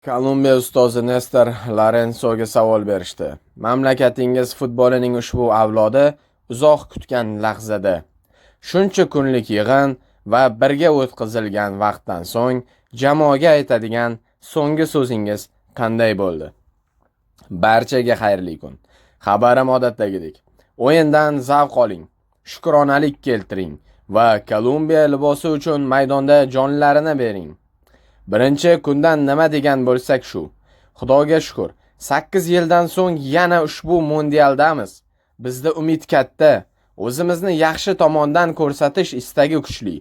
Kolumbiya ustozi Nestor Lorensoga savol berishdi. Mamlakatingiz futbolining ushbu avlodi uzoq kutgan lahzada, shuncha kunlik yig'in va birga o'tkazilgan vaqtdan so'ng jamoaga aytadigan so'nggi so'zingiz qanday bo'ldi? Barchaga xayrli kun. Xabarim odatdagidek. O'yindan zavq oling, shukronalik keltiring va Kolumbiya libosi uchun maydonda jonlarini bering. Birinchi kundan nima degan bo'lsak shu. Xudoga shukur, 8 yildan so'ng yana ushbu mundialdamiz. Bizda umid katta. O'zimizni yaxshi tomondan ko'rsatish istagi kuchli.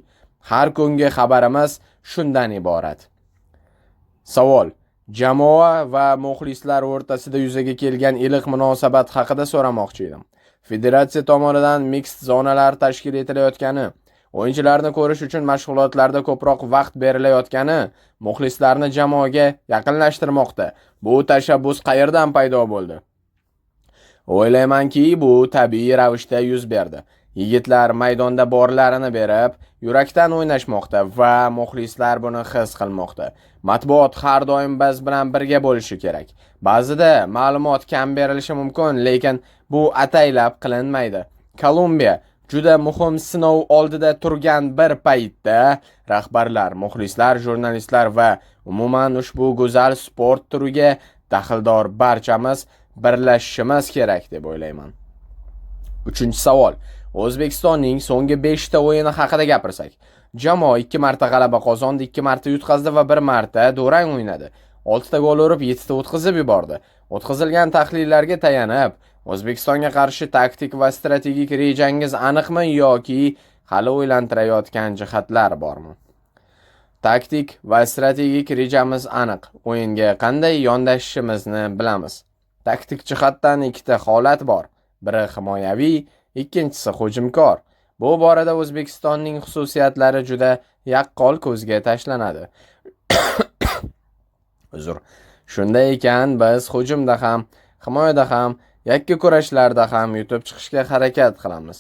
Har kungi xabarimiz shundan iborat. Savol: Jamoa va muxlislar o'rtasida yuzaga kelgan iliq munosabat haqida so'ramoqchi edim. Federatsiya tomonidan микс zonalar tashkil etilayotgani, o'yinchilarni ko'rish uchun mashg'ulotlarda ko'proq vaqt berilayotgani muxlislarni jamoaga yaqinlashtirmoqda. Bu tashabbus qayerdan paydo bo'ldi? O'ylaymanki, bu tabiiy ravishda yuz berdi. Yigitlar maydonda borlarini berib, yurakdan o'ynashmoqda va muxlislar buni his qilmoqda. Matbuot har doim biz bilan birga bo'lishi kerak. Ba'zida ma'lumot kam berilishi mumkin, lekin bu ataylab qilinmaydi. Kolumbiya juda muhim sinov oldida turgan bir paytda rahbarlar, muxlislar, jurnalistlar va umuman ushbu go'zal sport turiga daxldor barchamiz birlashishimiz kerak deb o'ylayman. Uchinchi savol. O'zbekistonning so'nggi 5 ta o'yini haqida gapirsak. Jamoa 2 marta g'alaba qozondi, 2 marta yutqazdi va 1 marta durang o'ynadi. 6 ta gol urib, 7 ta o'tkazib yubordi. O'tkazilgan tahlillarga tayanib, O'zbekistonga qarshi taktik va strategik rejangiz aniqmi yoki hali o'ylantirayotgan jihatlar bormi? Taktik va strategik rejamiz aniq. O'yinga qanday yondashishimizni bilamiz. Taktik jihatdan ikkita holat bor. Biri himoyaviy, ikkinchisi hujumkor. Bu borada O'zbekistonning xususiyatlari juda yaqqol ko'zga tashlanadi. Uzr. Shunday ekan, biz hujumda ham, himoyada ham, yakka kurashlarda ham yutib chiqishga harakat qilamiz.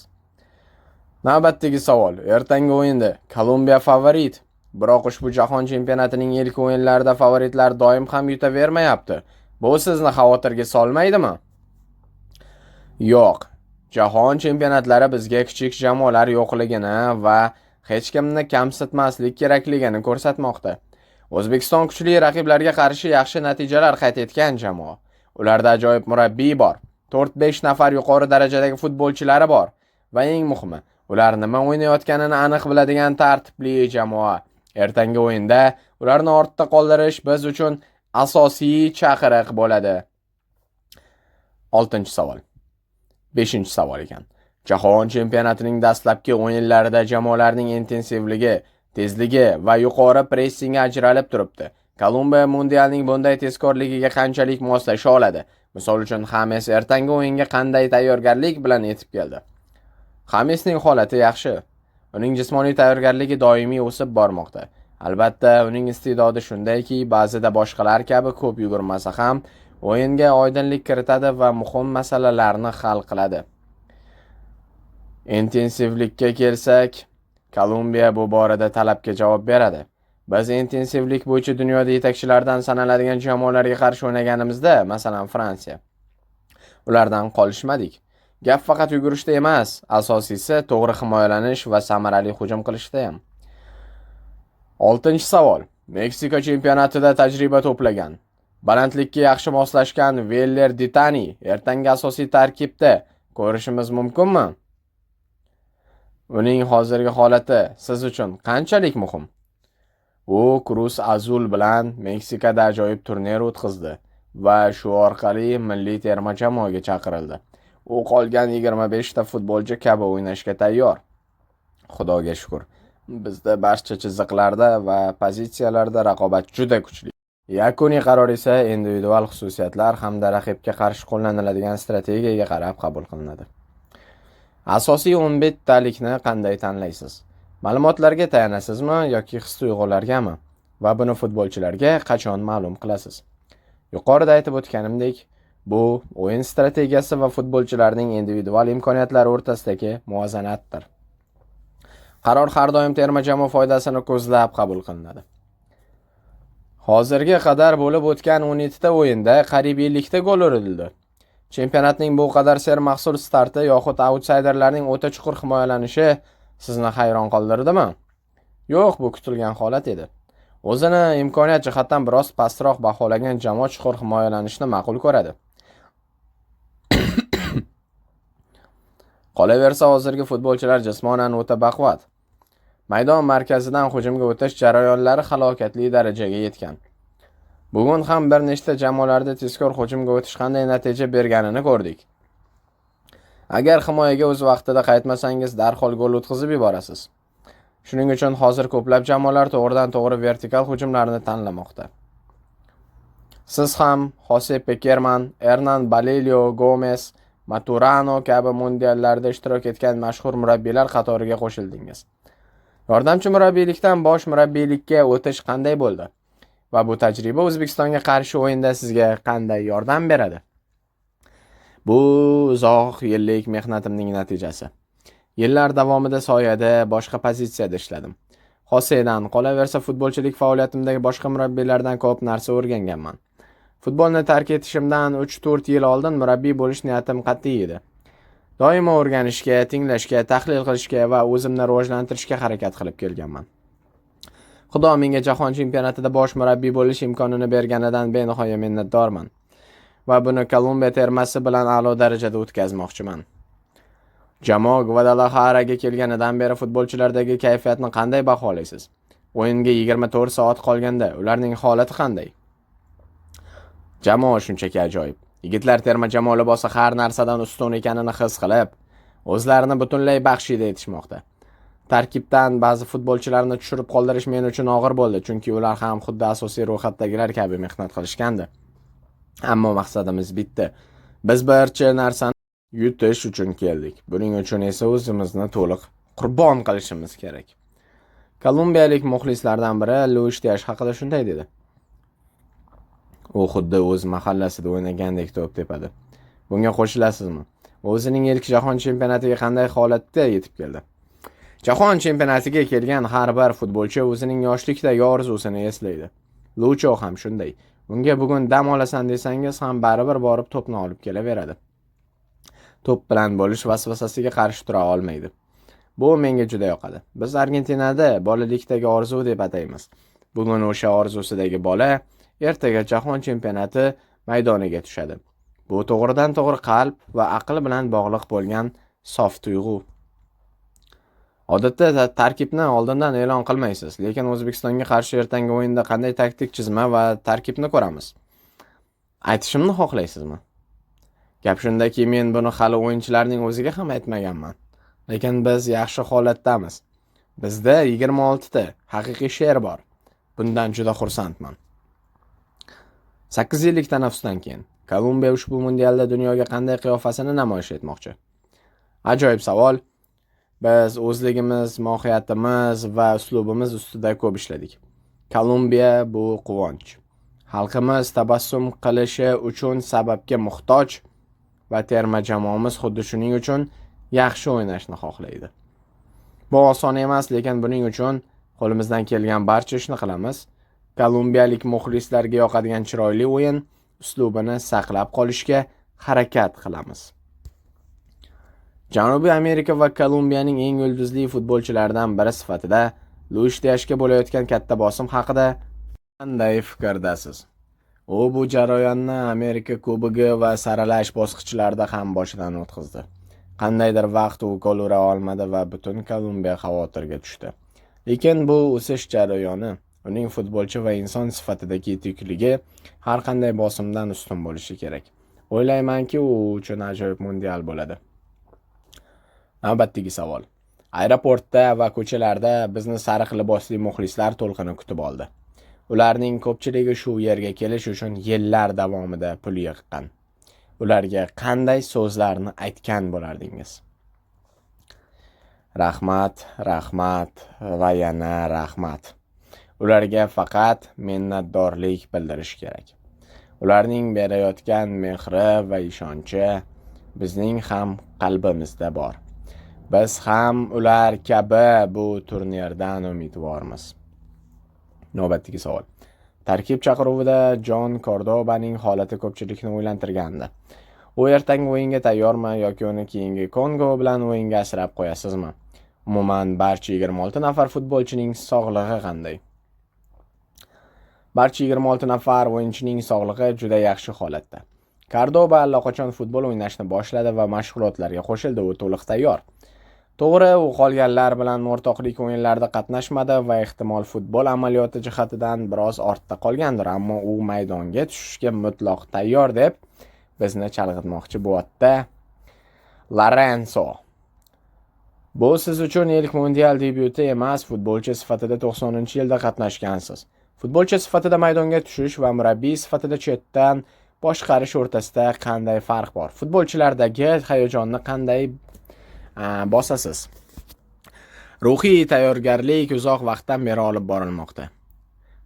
Navbatdagi savol. Ertangi o'yinda Kolumbiya favorit. Biroq ushbu jahon chempionatining ilk o'yinlarida favoritlar doim ham yutavermayapti. Bu sizni xavotirga solmaydimi? Yo'q. Jahon chempionatlari bizga kichik jamoalar yo'qligini va hech kimni kamsitmaslik kerakligini ko'rsatmoqda. O'zbekiston kuchli raqiblarga qarshi yaxshi natijalar qayd etgan jamoa. Ularda ajoyib murabbiy bor. 4-5 nafar yuqori darajadagi futbolchilari bor va eng muhimi, ular nima o'ynayotganini aniq biladigan tartibli jamoa. Ertangi o'yinda ularni ortda qoldirish biz uchun asosiy chaqiriq bo'ladi. 6-savol. 5-savol ekan. Jahon chempionatining dastlabki o'yinlarida jamoalarning intensivligi, tezligi va yuqori pressingi ajralib turibdi. Kolumbiya mundialning bunday tezkorligiga qanchalik moslasha oladi? Misol uchun, Xames ertangi o'yinga qanday tayyorgarlik bilan yetib keldi? Xamesning holati yaxshi. Uning jismoniy tayyorgarligi doimiy o'sib bormoqda. Albatta, uning iste'dodi shundayki, ba'zida boshqalar kabi ko'p yugurmasa ham, o'yinga oydinlik kiritadi va muhim masalalarni hal qiladi. Intensivlikka kelsak, Kolumbiya bu borada talabga javob beradi. Biz intensivlik bo'yicha dunyoda yetakchilardan sanaladigan jamoalarga qarshi o'ynaganimizda, masalan, Fransiya, ulardan qolishmadik. Gap faqat yugurishda emas, asosiysi to'g'ri himoyalanish va samarali hujum qilishda ham. 6-savol. Meksika chempionatida tajriba to'plagan, balandlikka yaxshi moslashgan Veller Ditani ertangi asosiy tarkibda ko'rishimiz mumkinmi? Uning hozirgi holati siz uchun qanchalik muhim? U Cruz Azul bilan Meksikada ajoyib turnir o'tkazdi va shu orqali milliy terma jamoaga chaqirildi. U qolgan 25 ta futbolchi kabi o'ynashga tayyor. Xudoga shukur, bizda barcha chiziqlarda va pozitsiyalarda raqobat juda kuchli. Yakuniy qaror esa individual xususiyatlar hamda raqibga qarshi qo'llaniladigan strategiyaga qarab qabul qilinadi. Asosiy 11 talikni qanday tanlaysiz? Ma'lumotlarga tayanasizmi yoki his-tuyg'ulargami? Va buni futbolchilarga qachon ma'lum qilasiz? Yuqorida aytib o'tganimdek, bu o'yin strategiyasi va futbolchilarning individual imkoniyatlari o'rtasidagi muvozanatdir. Qaror har doim terma jamoa foydasini ko'zlab qabul qilinadi. Hozirga qadar bo'lib o'tgan 17 ta o'yinda qariyb 50 ta gol urildi. Chempionatning bu qadar sermahsul starti yoxud autsayderlarning o'ta chuqur himoyalanishi sizni hayron qoldirdimi? Yo'q, bu kutilgan holat edi. O'zini imkoniyat jihatdan biroz pastroq baholagan jamoa chuqur himoyalanishni ma'qul ko'radi. Qolaversa, hozirgi futbolchilar jismonan o'ta baquvvat. Maydon markazidan hujumga o'tish jarayonlari halokatli darajaga yetgan. Bugun ham bir nechta jamoalarda tezkor hujumga o'tish qanday natija berganini ko'rdik. Agar himoyaga o'z vaqtida qaytmasangiz, darhol gol o'tkazib yuborasiz. Shuning uchun hozir ko'plab jamoalar to'g'ridan-to'g'ri vertikal hujumlarni tanlamoqda. Siz ham Xose Pekerman, Ernan Balelio Gomes, Maturano kabi mundiallarda ishtirok etgan mashhur murabbiylar qatoriga qo'shildingiz. Yordamchi murabbiylikdan bosh murabbiylikka o'tish qanday bo'ldi? Va bu tajriba O'zbekistonga qarshi o'yinda sizga qanday yordam beradi? Bu uzoq yillik mehnatimning natijasi. Yillar davomida soyada, boshqa pozitsiyada ishladim. Xosedan, qolaversa futbolchilik faoliyatimdagi boshqa murabbiylardan ko'p narsa o'rganganman. Futbolni tark etishimdan 3-4 yil oldin murabbiy bo'lish niyatim qat'iy edi. Doimo o'rganishga, tinglashga, tahlil qilishga va o'zimni rivojlantirishga harakat qilib kelganman. Xudo menga jahon chempionatida bosh murabbiy bo'lish imkonini berganidan benihoya minnatdorman va buni Kolumbiya termasi bilan a'lo darajada o'tkazmoqchiman. Jamoa Gvadalaharaga kelganidan beri futbolchilardagi kayfiyatni qanday baholaysiz? O'yinga 24 soat qolganda ularning holati qanday? Jamoa shunchaki ajoyib. Yigitlar terma jamoa libosi har narsadan ustun ekanini his qilib, o'zlarini butunlay baxshida etishmoqda. Tarkibdan ba'zi futbolchilarni tushirib qoldirish men uchun og'ir bo'ldi, chunki ular ham xuddi asosiy ro'yxatdagilar kabi mehnat qilishgandi. Ammo maqsadimiz bitta. Biz barcha narsani yutish uchun keldik. Buning uchun esa o'zimizni to'liq qurbon qilishimiz kerak. Kolumbiyalik muxlislardan biri Luis Diash haqida shunday dedi. U xuddi o'z mahallasida o'ynagandek to'p tepadi. Bunga qo'shilasizmi? O'zining ilk jahon chempionatiga qanday holatda yetib keldi? Jahon chempionatiga kelgan har bir futbolchi o'zining yoshlikdagi orzusini eslaydi. Lucho ham shunday. Unga bugun dam olasan desangiz ham baribir borib to'pni olib kelaveradi. To'p bilan bo'lish vasvasasiga qarshi tura olmaydi. Bu menga juda yoqadi. Biz Argentinada bolalikdagi orzu deb ataymiz. Bugun o'sha orzusidagi bola ertaga jahon chempionati maydoniga tushadi. Bu to'g'ridan to'g'ri qalb va aql bilan bog'liq bo'lgan sof tuyg'u. Odatda tarkibni oldindan e'lon qilmaysiz, lekin O'zbekistonga qarshi ertangi o'yinda qanday taktik chizma va tarkibni ko'ramiz? Aytishimni xohlaysizmi? Gap shundaki, men buni hali o'yinchilarning o'ziga ham aytmaganman. Lekin biz yaxshi holatdamiz. Bizda 26 ta haqiqiy sher bor. Bundan juda xursandman. 8 yillik tanaffusdan keyin Kolumbiya ushbu mundialda dunyoga qanday qiyofasini namoyish etmoqchi? Ajoyib savol. Biz o'zligimiz, mohiyatimiz va uslubimiz ustida ko'p ishladik. Kolumbiya bu quvonch. Xalqimiz tabassum qilishi uchun sababga muhtoj va terma jamoamiz xuddi shuning uchun yaxshi o'ynashni xohlaydi. Bu oson emas, lekin buning uchun qo'limizdan kelgan barcha ishni qilamiz. Kolumbiyalik muxlislarga yoqadigan chiroyli o'yin uslubini saqlab qolishga harakat qilamiz. Janubiy Amerika va Kolumbiyaning eng yulduzli futbolchilaridan biri sifatida Luis Diashga bo'layotgan katta bosim haqida qanday fikrdasiz? U bu jarayonni Amerika Kubogi va saralash bosqichlarida ham boshidan o'tkazdi. Qandaydir vaqt u gol ura olmadi va butun Kolumbiya xavotirga tushdi. Lekin bu o'sish jarayoni, uning futbolchi va inson sifatidagi yetikligi har qanday bosimdan ustun bo'lishi kerak. O'ylaymanki, u uchun ajoyib mundial bo'ladi. Navbatdagi savol. Aeroportda va ko'chalarda bizni sariq libosli muxlislar to'lqini kutib oldi. Ularning ko'pchiligi shu yerga kelish uchun yillar davomida pul yig'gan. Ularga qanday so'zlarni aytgan bo'lardingiz? Rahmat, rahmat va yana rahmat. Ularga faqat minnatdorlik bildirish kerak. Ularning berayotgan mehri va ishonchi bizning ham qalbimizda bor. Biz ham ular kabi bu turnirdan umidvormiz. Navbatdagi savol. Tarkib chaqiruvida Jon Kordobaning holati ko'pchilikni o'ylantirgandi. U ertangi o'yinga tayyormi yoki uni keyingi Kongo bilan o'yinga asrab qo'yasizmi? Umuman, barcha 26 nafar futbolchining sog'lig'i qanday? Barcha 26 nafar o'yinchining sog'lig'i juda yaxshi holatda. Kordoba allaqachon futbol o'ynashni boshladi va mashg'ulotlarga qo'shildi, u to'liq tayyor. To'g'ri, u qolganlar bilan o'rtoqlik o'yinlarida qatnashmadi va ehtimol futbol amaliyoti jihatidan biroz ortda qolgandir, ammo u maydonga tushishga mutlaq tayyor, deb bizni chalg'itmoqchi bo'lyapti Lorenso. Bu siz uchun ilk mundial debyuti emas, futbolchi sifatida 90-yilda qatnashgansiz. Futbolchi sifatida maydonga tushish va murabbiy sifatida chetdan boshqarish o'rtasida qanday farq bor? Futbolchilardagi hayajonni qanday bosasiz? Ruhiy tayyorgarlik uzoq vaqtdan beri olib borilmoqda.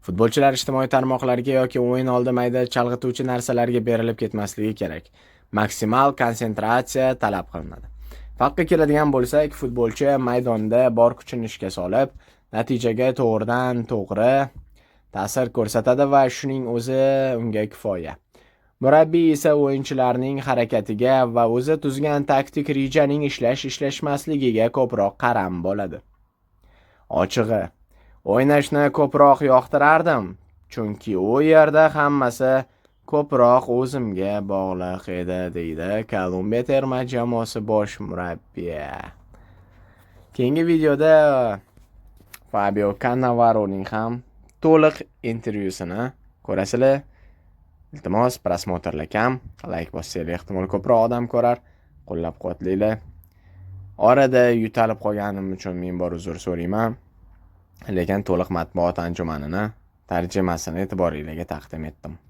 Futbolchilar ijtimoiy tarmoqlarga yoki o'yin oldi mayda chalg'ituvchi narsalarga berilib ketmasligi kerak. Maksimal konsentratsiya talab qilinadi. Farqqa keladigan bo'lsak, futbolchi maydonda bor kuchini ishga solib, natijaga to'g'ridan to'g'ri ta'sir ko'rsatadi va shuning o'zi unga kifoya. Murabbiy esa o'yinchilarning harakatiga va o'zi tuzgan taktik rejaning ishlash ishlashmasligiga ko'proq qaram bo'ladi. Ochig'i, o'ynashni ko'proq yoqtirardim, chunki u yerda hammasi ko'proq o'zimga bog'liq edi, deydi Kolumbiya terma jamoasi bosh murabbiyi. Keyingi videoda Fabio Kannavaroning ham to'liq intervyusini ko'rasizlar. Iltimos, просмотр lar kam, layk bossanglar ehtimol ko'proq odam ko'rar, qo'llab-quvvatlanglar. Orada yutalib qolganim uchun ming bor uzr so'rayman. Lekin to'liq matbuot anjumanini tarjimasini e'tiboringlarga taqdim etdim.